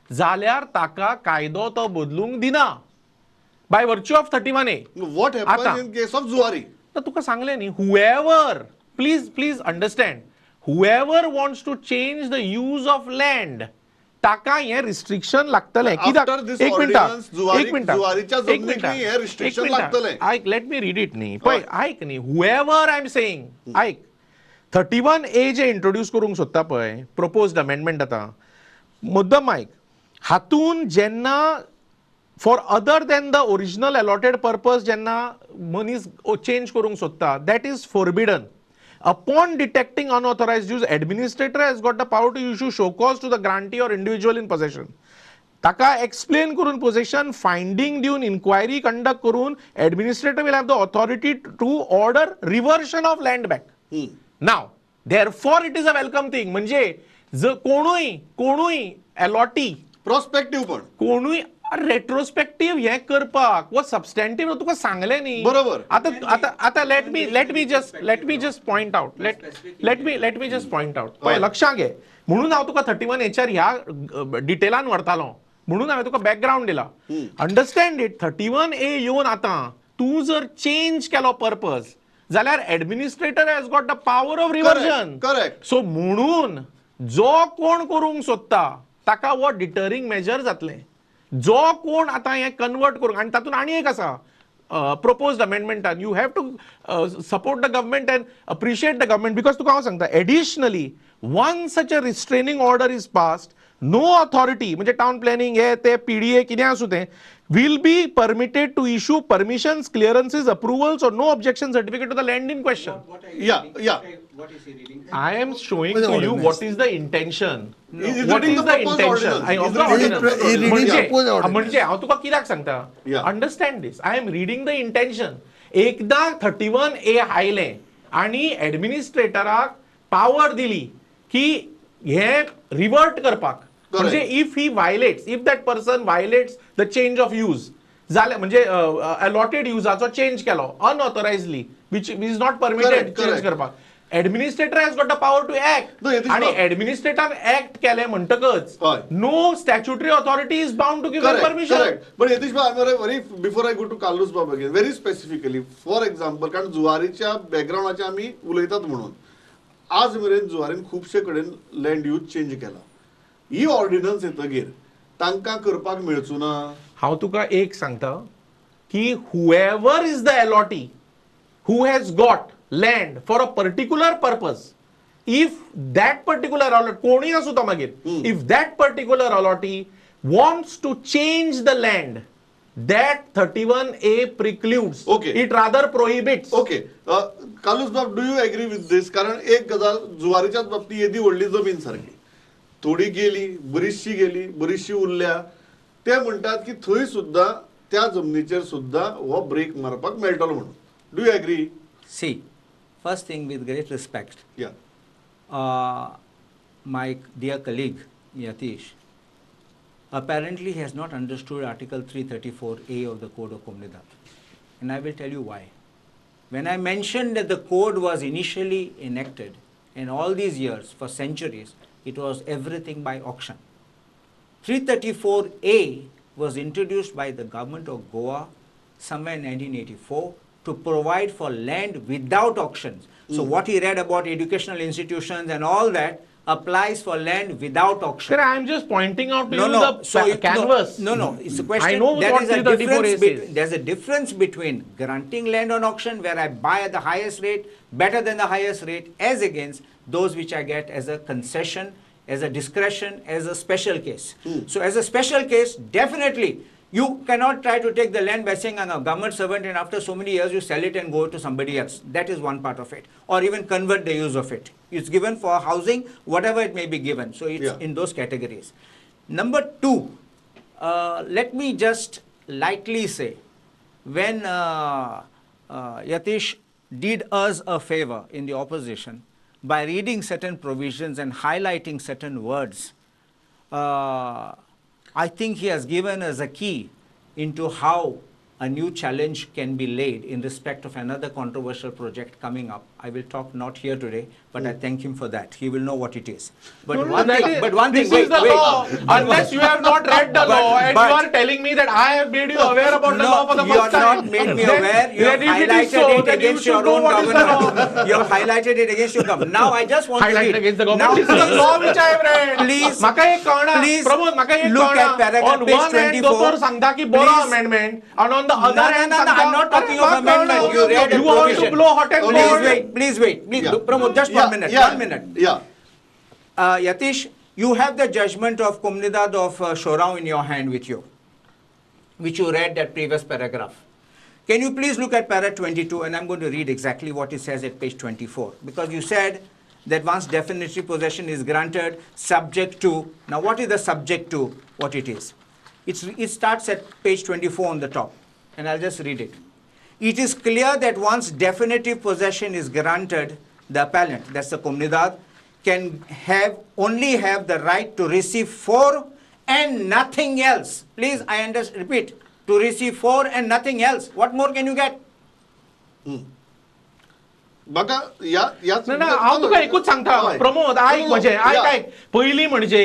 जाल्यार ताका कायदो तो बदलूंक दिना by virtue of 31A. What happens in case of Zuari? तुका सांगलें न्ही, whoever, please please understand, whoever wants to change the use of land ताका हें रिस्ट्रिक्शन लागतलें. कित्याक? एक मिनट एक मिनट एक मिनट आयक, let me read it न्ही पळय, आयक न्ही, हुएवर I am saying, आयक 31A जे इंट्रोड्यूस करूंक सोदता पळय प्रपोज्ड अमेंडमेंट, आतां मुद्दम आयक, हातून जेन्ना for other than the original allotted purpose जेन्ना मनीस चेंज करूंक सोदता that is forbidden. Upon detecting unauthorized use, administrator has got the power to issue show cause to the grantee or individual in possession. Taka explain करून possession finding दिवन inquiry conduct करून administrator will have the authority to order reversion of land back. Now, therefore it is a welcome thing. म्हणजे जर कोणूय कोणूय allotee prospective पण कोणूय रेट्रोस्पेक्टिव्ह हे करपाक वा सबस्टँटिव्ह तुका सांगलें न्ही, बरोबर. आतां आतां आतां let me let me just let me just point out, let let me let me just point out, पळय लक्षां घे, म्हणून हांव तुका 31HR ह्या डिटेलान व्हरतालो, म्हणून हांवें तुका बॅकग्रावंड दिला. अंडरस्टँड it, 31A येवन आतां तूं जर चेंज केलो पर्पज जाल्यार administrator has got the power of reversion. Correct. So म्हणून जो कोण करूंक सोदता ताका हो डिटरिंग मेजर जातलें. जो कोण आतां हें कन्वर्ट करूंक, आनी तातूंत आनी एक आसा proposed अमेंडमेंटान, you have to support the government and appreciate the government because तुका हांव सांगता, additionally once such a restraining order is passed, no authority म्हणजे टावन प्लॅनिंग हे ते PDA कितें आसूं तें will be permitted to issue permissions, clearances, approvals or no objection certificate to the land in question. Yeah, yeah. What is he reading? I am showing to you what is the intention. What is the intention? म्हणजे हांव तुका कित्याक सांगता, understand this, I am reading the intention. एकदां 31A आयलें आनी एडमिनिस्ट्रेटराक पावर दिली की हे रिवर्ट करपाक, म्हणजे if he violates, if that person violates the change of use जाल्यार म्हणजे अलॉटेड युजाचो चेंज केलो unauthorizedly which is not permitted change करपाक, administrator has got the power to act. आणि ऍडमिनिस्ट्रेटर ऍक्ट केले म्हणटकच no statutory authority is bound to give permission. But Yatish भाई, before I go to Carlos Babu again, very specifically for example, कारण जुवारीच्या बॅकग्रावंडाचे आमी उलयतात म्हणून आज मेरेन जुवारीन खुबशे कडेन लँड यूज चेंज केला, ही ऑर्डिनन्स येतगीर तांकां करपाक मेळचो ना. हांव तुका एक सांगता की whoever is the allottee who has got land for a particular purpose, if that particular allot कोणी आसूं तो मागीर, if that particular allottee wants to change the land, that 31A precludes. Okay. It rather prohibits. Okay, Carlos Babu, do you agree with this? कारण एक गजाल, जुवारीच्याच बाबतीत येदी व्हडली जमीन सारखी थोडी गेली, बरीचशी गेली, बरीचशी उरल्या. ते म्हणटात की थंय सुद्दां त्या जमनीचेर सुद्दां हो ब्रेक मारपाक मेळटलो म्हणून. Do you agree? See, first thing, with great respect, या. My dear colleague Yatish apparently has not understood Article 334A of the Code of Comunidade. And I will tell you why. When I mentioned that the code was initially enacted in all these years, for centuries, it was everything by auction. 334A was introduced by the government of Goa somewhere in 1984 to provide for land without auctions. So what he read about educational institutions and all that applies for land without auction. Sir, I am just pointing out to No, you no. the So canvas. No. It's a question. I know there what is a 334A difference says. There's a difference between granting land on auction, where I buy at the highest rate, better than the highest rate, as against those which I get as a concession, as a discretion, as a special case. So as a special case, definitely you cannot try to take the land by saying I'm a government servant and after so many years you sell it and go to somebody else. That is one part of it. Or even convert the use of it. It's given for housing, whatever it may be given. So it's in those categories. Number two, let me just lightly say, when Yatish did us a favor in the opposition by reading certain provisions and highlighting certain words, I think he has given us a key into how a new challenge can be laid in respect of another controversial project coming up. I will talk not here today, but I thank him for that. He will know what it is. But No, no, one that thing, is- but one thing, this wait, is the wait. law. Unless you have not read the law and you are telling me that I have made you aware about the No, law for the you first have time. not made me Then- aware. You have then if it is highlighted so, it then you against should your know own what is the law. governor. You have highlighted it against your governor. Now I just want to Highlighted read. against the government. Now, This is the law which I have read. Please, म्हाका एक कळना, please Pramod, म्हाका एक look कळना. at paragraph On page one hand, 24. दोतोर सांगता की बरो Please. amendment, and on the other No, no, hand, no, no, सांगता, I'm not talking अरे, of म्हाका amendment. कळना. You read a You want to provision. blow hot and Please cold. wait, please wait. Please, Yeah. Pramod, just 1 minute. 1 minute. Yatish, you have the judgment of Comunidade of Chorao in your hand with you, which you read that previous paragraph. Can you please look at para 22, and I'm going to read exactly what it says at page 24, because you said that once definitive possession is granted, subject to, now what is the subject to what it is? It starts at page 24 on the top, and I'll just read it. It is clear that once definitive possession is granted, the appellant, that's the Comunidade, can only have the right to receive for and nothing else. Please, I repeat, to receive for and nothing else. What more can you get? म्हाका या याच ना, ना, हांव तुका एकूच सांगता हय. प्रमोद, आयक म्हजें, आयक या. आयक. पयलीं म्हणजे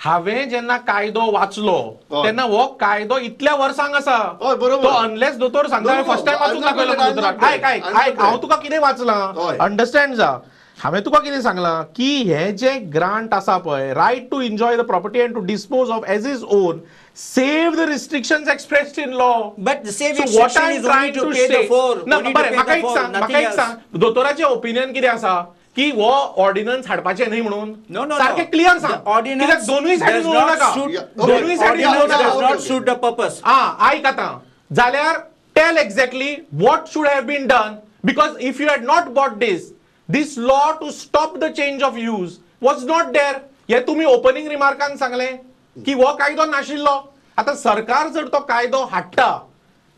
हांवें जेन्ना कायदो वाचलो हय. तेन्ना हो कायदो इतल्या वर्सांक आसा. हय, बरोबर. तो अनलेस दोतोर सांगता, No, no, first time वाचून I'm not दाखयलो I'm दोतोराक. not आयक आयक I'm not आयक, हांव तुका कितें वाचलां हय. अंडरस्टँड जा. हांवें तुका कितें सांगलां की हे जे ग्रांट आसा पळय, right to enjoy the property and to dispose of as his own, save the restrictions expressed in law. But the same So what restriction I'm is only trying to to pay the say, four. ना, Only to बरें, pay म्हाका the एक four, सांग, म्हाका nothing एक else. सांग, दोतोराचें ओपिनियन कितें आसा की हो ऑर्डिनन्स हाडपाचें न्ही म्हणून? No, no, सारकें no. Clear The सांग, ordinance कित्याक दोनूय सायडीन does उलोवं not नाका. suit- Yeah, okay. दोनूय सायडीन Yeah, उलोवं Ordinance नाका. does okay, not okay. suit the purpose. आ, आयक आतां, जाल्यार tell exactly what should have been done, because if you had not bought this, this law to stop the change of use was not there. हे तुमी ओपनिंग रिमार्कान सांगलें की हो कायदो नाशिल्लो. आतां सरकार जर तो कायदो हाडटा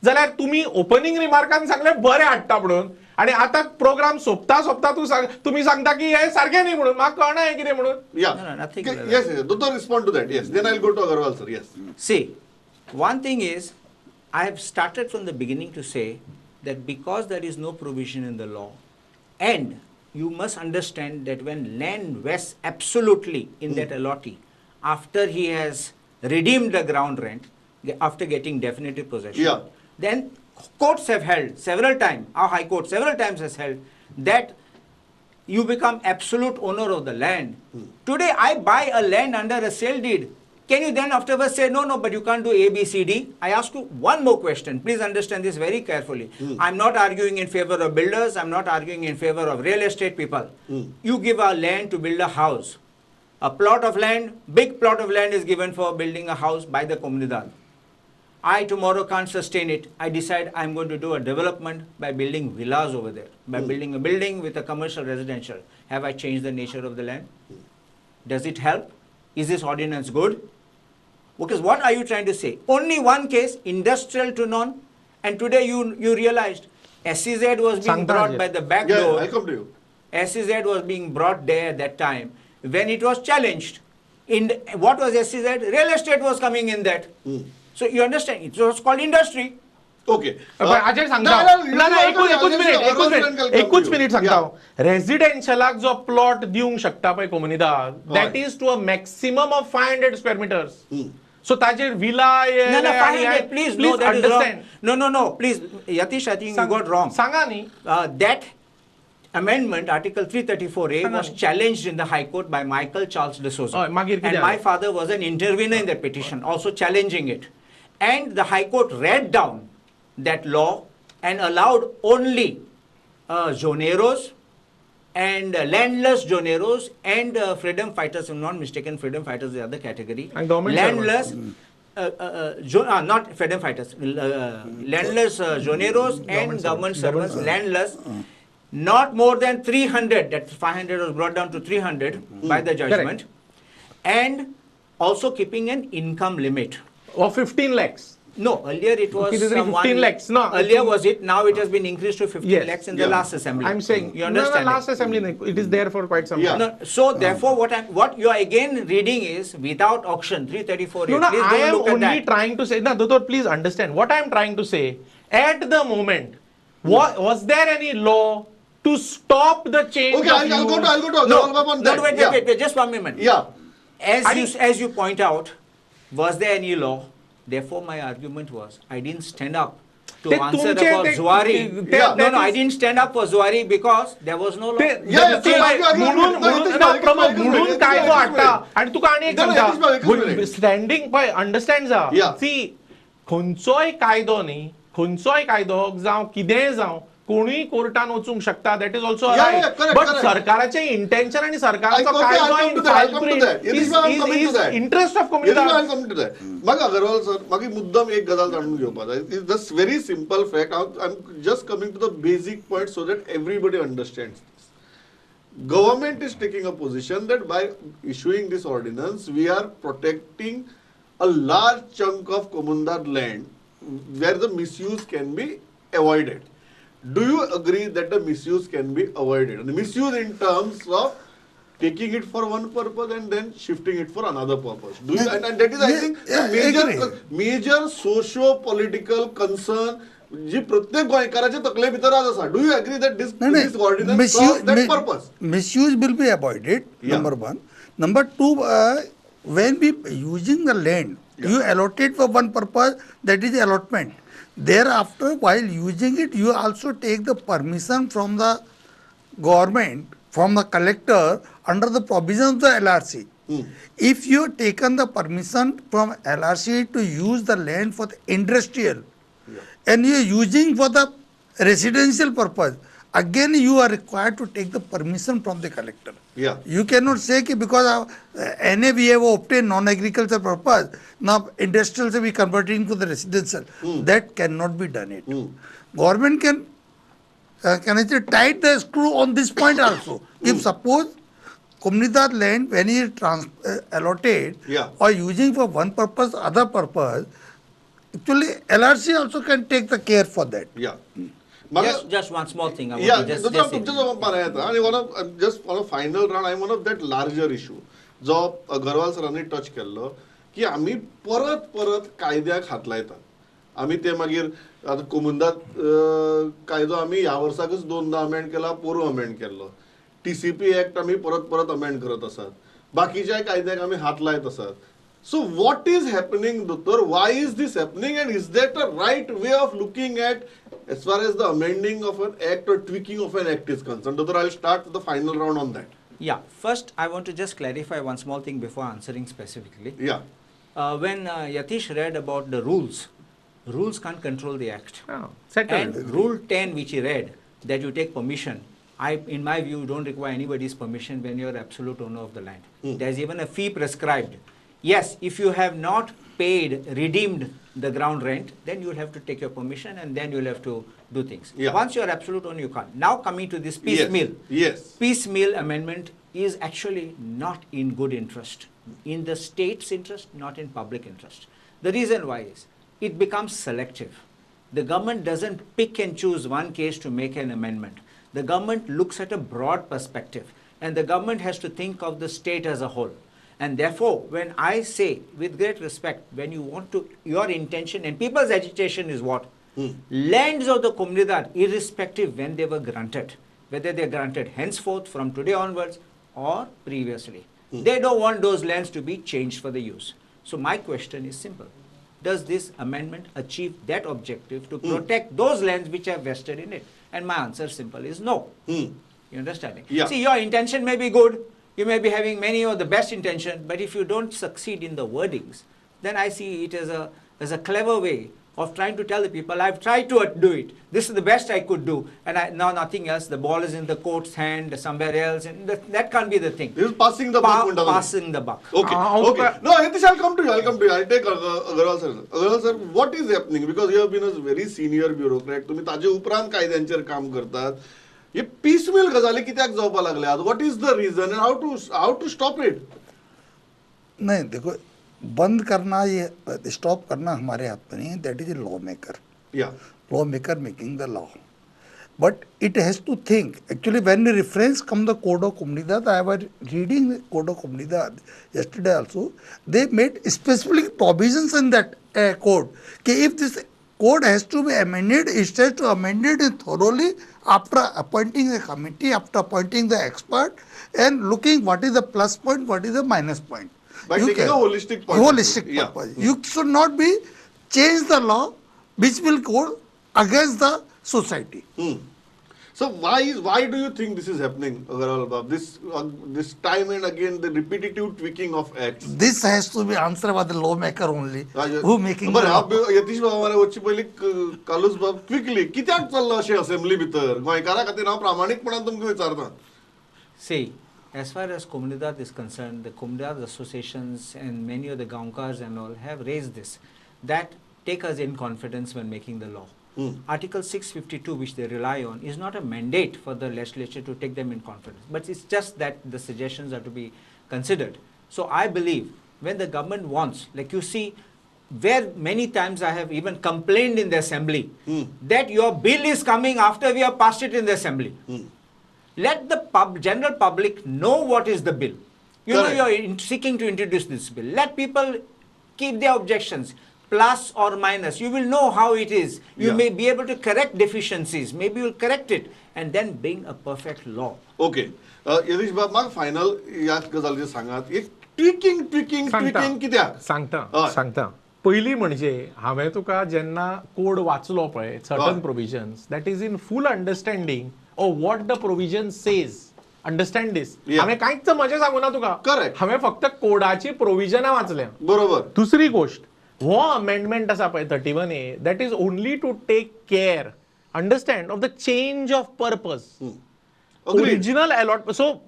जाल्यार तुमी ओपनिंग रिमार्कान सांगलें बरें हाडटा म्हणून, आनी आतां प्रोग्राम सोंपता सोंपता तूं सांग, तुमी सांगता की हें सारकें न्ही म्हणून. म्हाका कळना हें कितें म्हणून. Yeah. No, no, nothing Okay, like that. Yes, yes. Doctor, respond to that. Yes. Then I'll go to Agarwal, sir. Yes. See, one thing is, I have started from the beginning to say that because there is no provision in the law, and you must understand that when land vests absolutely in that allottee, after he has redeemed the ground rent, after getting definitive possession, Yeah. then courts have held several times, our High Court several times has held that you become absolute owner of the land. Today I buy a land under a sale deed. Can you then afterwards say, no, no, but you can't do A, B, C, D? I ask you one more question. Please understand this very carefully. I'm not arguing in favor of builders. I'm not arguing in favor of real estate people. You give a land to build a house. A plot of land, big plot of land is given for building a house by the Comunidade. I tomorrow can't sustain it. I decide I'm going to do a development by building villas over there, by building a building with a commercial residential. Have I changed the nature of the land? Does it help? Is this ordinance good? Because what are you trying to say? Only one case, industrial to non, and today you realized SEZ was being brought by the back door. Yeah, I'll come to you. SEZ was being brought there at that time when it was challenged. In what was SEZ? Real estate was coming in that. So you understand, it was called industry. Okay. Ajay सांगता ना ना एकूच मिनिट सांगता. रेजिडेन्शियलाक जो प्लॉट दिवंक शकता पळय comunidade, that is to a maximum of 500 square meters. So ताजेर villa. No, no, 500, please, no, that is wrong. No, no, no, please, Yatish, I think you got wrong. सांगा न्ही. That amendment, Article 334A, was challenged in the High Court by Michael Charles de Souza. And my father was an intervener in that petition, also challenging it. And the High Court read down that law and allowed only zoneros and landless zoneros and freedom fighters, if I'm not mistaken, freedom fighters is the other category. And government landless, not freedom fighters, landless zoneros and government servants, landless, not more than 300, that 500 was brought down to 300 by the judgment. Correct. And also keeping an income limit. Of 15 lakhs. No, earlier it was 15 lakhs. No, earlier was it. Now it has been increased to 15 lakhs in the last assembly. I'm saying you understand. No, last assembly, it is there for quite some time. No, so therefore, what you are again reading is without auction 334. No, no, I am only trying to say. No, Doctor, please understand what I am trying to say. At the moment, was there any law to stop the change? Okay, I'll go to no, on that. No, wait, wait, just 1 minute. Yeah. As you point out, was there any law? Therefore, my argument was, I didn't stand up to answer about Zuari. No, no, I didn't stand up for Zuari because there was no law. म्हणून कायदो हाडटा आनी तुका आनी एक सांगता, स्टँडींग पळय, अंडरस्टँड जा. सी, खंयचोय कायदो न्ही, खंयचोय कायदो जावं कितेंय जावं, कोणूय कोर्टान वचूंक शकता, that is also right. But सरकाराचें इंटेन्शन आनी सरकाराचो कायदो इंट्रस्ट ऑफ कम्युनिटी. म्हाका अगरवाल सर, म्हाका मुद्दम एक गजाल जाणून घेवपाक जाय. It's just very simple fact. I am just coming to the basic point so that everybody understands this. Government is taking a position that by issuing this ordinance we are protecting a large chunk of Comunidade land where the misuse can be avoided. Do you agree that the misuse can be avoided? And misuse in terms of taking it for one purpose and then shifting it for another purpose. Do you, and that is, I think, the major socio-political concern जी प्रत्येक गोंयकाराच्या तकले भितर आज आसा. Do you agree that this ordinance serves that purpose? Misuse will be avoided, number one. Number two, when we using the land, you allocate for one purpose, that is allotment. Thereafter, while using it, you also take the permission from the government, from the collector, under the provision of the LRC. If you have taken the permission from LRC to use the land for the industrial, and you are using for the residential purpose, again you are required to take the permission from the collector. Yeah. You cannot say ki because of NA we have obtained non-agriculture purpose, now industrial se we converting to the residential. That cannot be done it. Government can I say, tight the screw on this point also. If suppose Comunidade land when it is allotted or using for one purpose, other purpose, actually LRC also can take the care for that. Yeah. Just one small thing. I want to just say. Just for a final round, I one of that larger issue. जो अगरवाल सरांनी टच केल्लो की आमी परत परत कायद्याक हात लायतात. आमी ते मागीर आतां कोमुनिदाद कायदो आमी ह्या वर्साकच दोनदा अमेंड केला, पोरूं अमेंड केल्लो. TCP act आमी परत परत अमेंड करत आसात. बाकीच्या कायद्याक आमी हात लायत आसात. So what is happening, Doctor? Why is this happening, and is that a right way of looking at as far as the amending of an act or tweaking of an act is concerned? Doctor, I'll start the final round on that. Yeah, first I want to just clarify one small thing before answering specifically. Yeah. When Yathish read about the rules, rules can't control the act. Settled. And Rule 10, which he read, that you take permission, in my view, you don't require anybody's permission when you're absolute owner of the land. There's even a fee prescribed. Yes, if you have not paid, redeemed the ground rent, then you'll have to take your permission and then you'll have to do things. Yeah. Once you're absolute owner, you can't. Now coming to this piecemeal. Yes. Piecemeal amendment is actually not in good interest, in the state's interest, not in public interest. The reason why is it becomes selective. The government doesn't pick and choose one case to make an amendment. The government looks at a broad perspective, and the government has to think of the state as a whole. And therefore, when I say, with great respect, when you want to, your intention and people's agitation is what? Lands of the Comunidade, irrespective when they were granted, whether they're granted henceforth from today onwards or previously. They don't want those lands to be changed for the use. So my question is simple. Does this amendment achieve that objective to protect those lands which are vested in it? And my answer simple is no. You understanding? Yeah. See, your intention may be good. You may be having many of the best intention, but if you don't succeed in the wordings, then I see it as a clever way of trying to tell the people, I've tried to do it. This is the best I could do. And now nothing else. The ball is in the court's hand, somewhere else. And that can't be the thing. This is passing the buck. Passing the buck. Okay. Okay. No, Yathish, I'll come to you. I'll take Agarwal sir. Agarwal sir, what is happening? Because you have been a very senior bureaucrat. तुम्ही ताजे उपरांत कायद्यांचेर काम करतात. हे piecemeal गजाली कित्याक जावपा लागल्यात? What is the reason and how to stop it? नहीं, देखो, बंद करना, ये स्टॉप करना हमारे हाथ में नहीं है. That is a law maker. Yeah. Law maker making the law. But it has to think. Actually, when the reference come the Code of Comunidade, I was reading the Code of Comunidade yesterday also. They made specific provisions in that code. कि if this code has to be amended, it has to amend it thoroughly after appointing the committee, after appointing the expert, and looking what is the plus point, what is the minus point. By taking a holistic point of view. Holistic purpose. You should not be change the law which will go against the society. So why do you think this is happening, Agarwal Bab? This time and again the repetitive tweaking of acts. This has to be answered by the lawmaker only. Who making बरं the law. Yatish बाबा मला वच्ची पयली कालूस बाब क्विकली कित्याक चल्लां अशें असेंब्ली भितर गोंयकारा खातीर हांव प्रामाणीकपणान तुमकां विचारता. See, as far as Comunidade is concerned, the Comunidade associations and many of the Gaonkars and all have raised this, that take us in confidence when making the law. Article 652, which they rely on, is not a mandate for the legislature to take them in confidence, but it's just that the suggestions are to be considered. So I believe when the government wants, like you see, where many times I have even complained in the assembly that your bill is coming after we have passed it in the assembly. Let the general public know what is the bill. You know, you're seeking to introduce this bill. Let people keep their objections, plus or minus. You will know how it is. You may be able to correct deficiencies. Maybe you'll correct it and then bring a perfect law. Okay. Yathish बाब, म्हाका फायनल ह्या गजालीचेर सांगात, एक ट्विकिंग ट्विकिंग ट्विकिंग कित्याक? सांगता सांगता. पयली म्हणजे हांवें तुका जेन्ना कोड वाचलो पळय, certain provisions, that is in full understanding of what the provision says. Understand this. हांवें कांयच म्हजें सांगू ना तुका. करेक्ट. हांवें फक्त कोडाची प्रोविजनां वाचल्या. बरोबर. दुसरी गोष्ट, हो अमेंडमेंट आसा पळय 31A, that is only to take care, understand, of the change of purpose. Original allot. So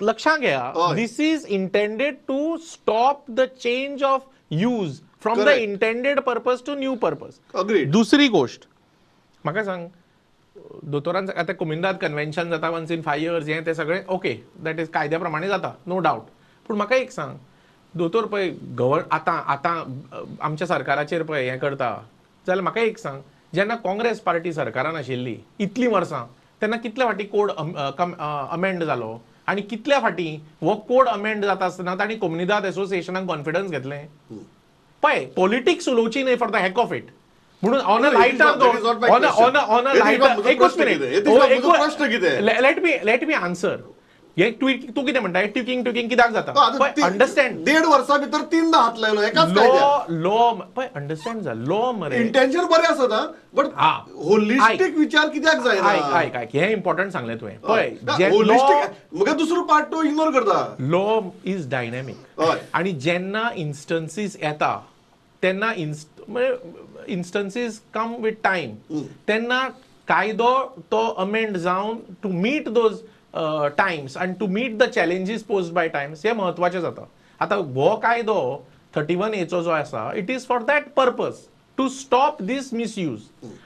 लक्षात घ्या, this is intended to stop the change of use from the intended purpose to new purpose. दुसरी गोष्ट म्हाका सांग, दोतोरान आतां कोमिंदाद कन्व्हेन्शन जाता वन्स इन 5 इयर्स, हें तें सगळें ओके, that is कायद्या प्रमाणे जाता, नो डावट. पूण म्हाका एक सांग, दोतोर पळय गवर आतां आतां आमच्या सरकाराचेर पळय हें करता जाल्यार म्हाका एक सांग, जेन्ना काँग्रेस पार्टी सरकारान आशिल्ली इतलीं वर्सां तेन्ना कितल्या फावटी कोड अमेंड जालो आनी कितल्या फावटी हो कोड अमेंड जाता आसतना तांणी कोमुनिदाद एसोसिएशनाक कॉन्फिडन्स घेतलें? पळय, पॉलिटिक्स उलोवची न्हय for the heck of it. म्हणून on a lighter note, on a lighter, एकूच मिनिट, let me answer. हे ट्विक तूं कितें म्हणटा, ट्विकिंग ट्विकिंग कित्याक जाता? अंडरस्टँड, 1.5 वर्सां भितर 3दा हात लायलो एकाच लॉ लॉ पळय, अंडरस्टँड जा, लॉ मरे इंटेन्शन बरें आसता बट होलिस्टीक विचार कित्याक जायना? आयक आयक आयक, हें इम्पॉर्टंट सांगलें तुवें. पळय होलिस्टीक मगे दुसरो पार्ट तो इग्नोर करता. लॉ is dynamic आनी जेन्ना इन्स्टन्सीस येता तेन्ना इन्स्टन्सीस कम विथ टायम, तेन्ना कायदो तो अमेंड जावन टू मीट those times आनी to meet the challenges posed by times हें म्हत्वाचें जाता. आतां हो कायदो 31Aचो जो आसा, it is for that purpose to stop this misuse.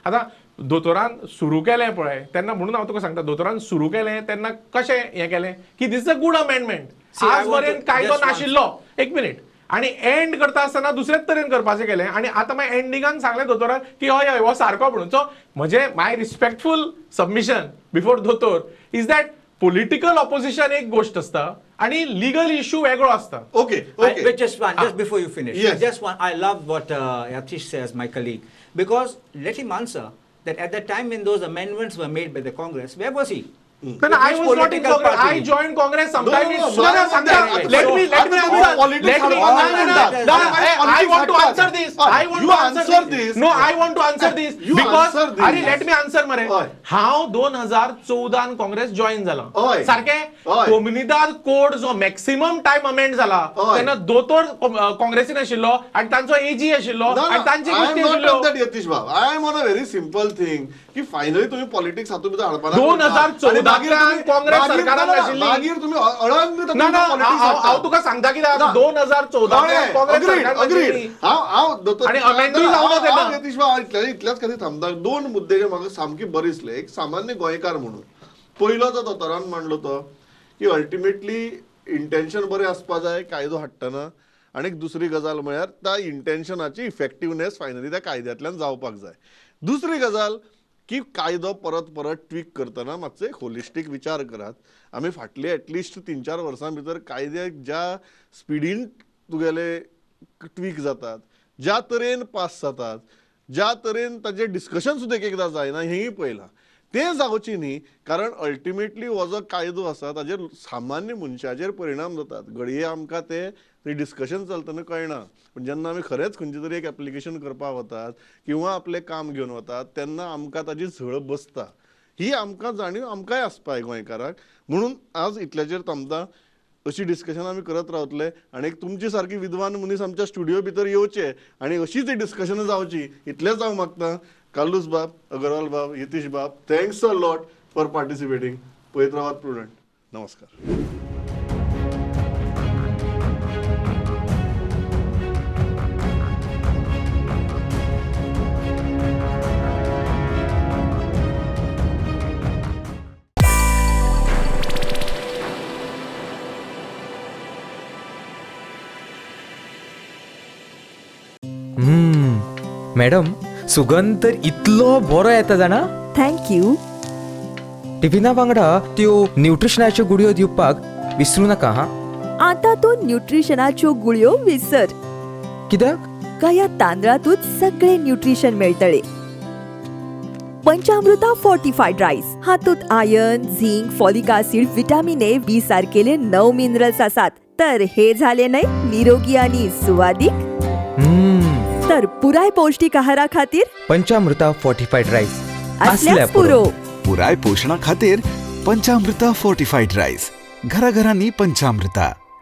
आतां दोतोरान सुरू केलें पळय तेन्ना, म्हणून हांव तुका सांगता, दोतोरान सुरू केलें तेन्ना कशें हें केलें की this a good amendment. आज पर्यंत कायदो नाशिल्लो, एक मिनीट, आनी एंड करता आसतना दुसरेच तरेन करपाचें केलें आनी आतां मागीर एंडिंगाक सांगलें दोतोरान की हय हय हो सारको म्हणून. सो म्हजें my respectful submission before दोतोर is that political opposition एक गोष्ट आसता आनी लिगल इश्यू वेगळो आसता. Okay okay, just one, just before you finish, just one. I love what Yatish says, my colleague, because let him answer that at the time when those amendments were made by the Congress, where was he? No, no, I was not in Congress. I joined Congress sometime. No, no, let me answer. Let me. No, I want to answer this. I want to answer this. No, I want to answer this because अरे let me answer मरे. हांव 2014 काँग्रेस जॉईन जाला. सारखे कोमुनिदाद कोड जो मॅक्सिमम टायम अमेंड जाला तेन्ना दोतोर काँग्रेसीन आशिल्लो आनी तांचो एजी आशिल्लो आनी तांची गोष्टी आशिल्ल्यो. यतीश बाब, I am on a very simple thing की फायनली तुम्ही पॉलिटिक्स हातूंत भितर हाडपा. 2014 काँग्रेस सरकारान आशिल्ली. मागीर तुम्ही अळंग हांव तुका सांगता कित्याक 2014 काँग्रेस सरकार. हांव आनी अमेंडूय जावना तेन्ना. यतीश बाब इतल्याच खातीर थांबता. दोन मुद्दे जे म्हाका सामके बरे दिसले, एक सामान्य गोंयकार म्हणून पयलो जो दोतोरान मांडलो तो की अल्टिमेटली इंटेन्शन बरें आसपा जाय कायदो हाडटना, आनी दुसरी गजाल म्हळ्यार त्या इंटेन्शनाची इफेक्टिवनेस फायनली त्या कायद्यांतल्यान जावपाक जाय. दुसरी गजाल की कायदो परत परत ट्वीक करतना मातसो एक होलिस्टीक विचार करात. आमी फाटले एटलिस्ट 3-4 वर्सां भितर कायदे ज्या स्पिडीन तुगेले ट्वीक जातात, ज्या तरेन पास जातात, ज्या तरेन ताजें डिस्कशन सुद्दां एक एकदां जायना हेंय पळयलां. तें जावचें न्ही, कारण अल्टिमेटली हो जो कायदो आसा ताजेर सामान्य मनशाचेर परिणाम जातात. घडये आमकां तें डिस्कशन चलतना कळना, पूण जेन्ना आमी खरेंच खंयचें तरी एक एप्लिकेशन करपाक वतात किंवा आपलें काम घेवन वतात तेन्ना आमकां ताजी झळ बसता. ही आमकां जाणीव आमकांय आसपा गोंयकाराक. म्हणून आज इतल्याचेर थांबता. अशी डिस्कशन आमी करत रावतले आनी एक तुमची सारकी विद्वान मनीस आमच्या स्टुडियो भितर येवचे आनी अशीच डिस्कशनां जावची इतलेंच हांव मागता. कार्लूस बाब, अगरवाल बाब, यतीश बाब, thanks a lot for participating. पळयत रावात प्रुडंट. नमस्कार. मॅडम, सुगंध तर इतलो बरो येता जाणा. Thank you. टिफिना वांगडा त्यो न्यूट्रिशनाच्यो गुळयो दिवपाक विसरू नका. हा, आता तूं न्यूट्रिशनाच्यो गुळयो विसर. कित्याक? कया तांदळातूच सगळे न्यूट्रिशन मेळटले. पंचामृता फोर्टिफायड रायस हातूंत iron, zinc, folic acid, vitamin A, B सारकेले 9 minerals आसात. तर हे झाले न्हय निरोगी आणि सुवादीक. तर पुराय पौष्टिक आहारा खातीर पंचामृता फोर्टिफायड रायस असल्याच पुरो. पुराय पोषणा खातीर पंचामृता फोर्टिफायड रायस. घराघरांनी पंचामृता.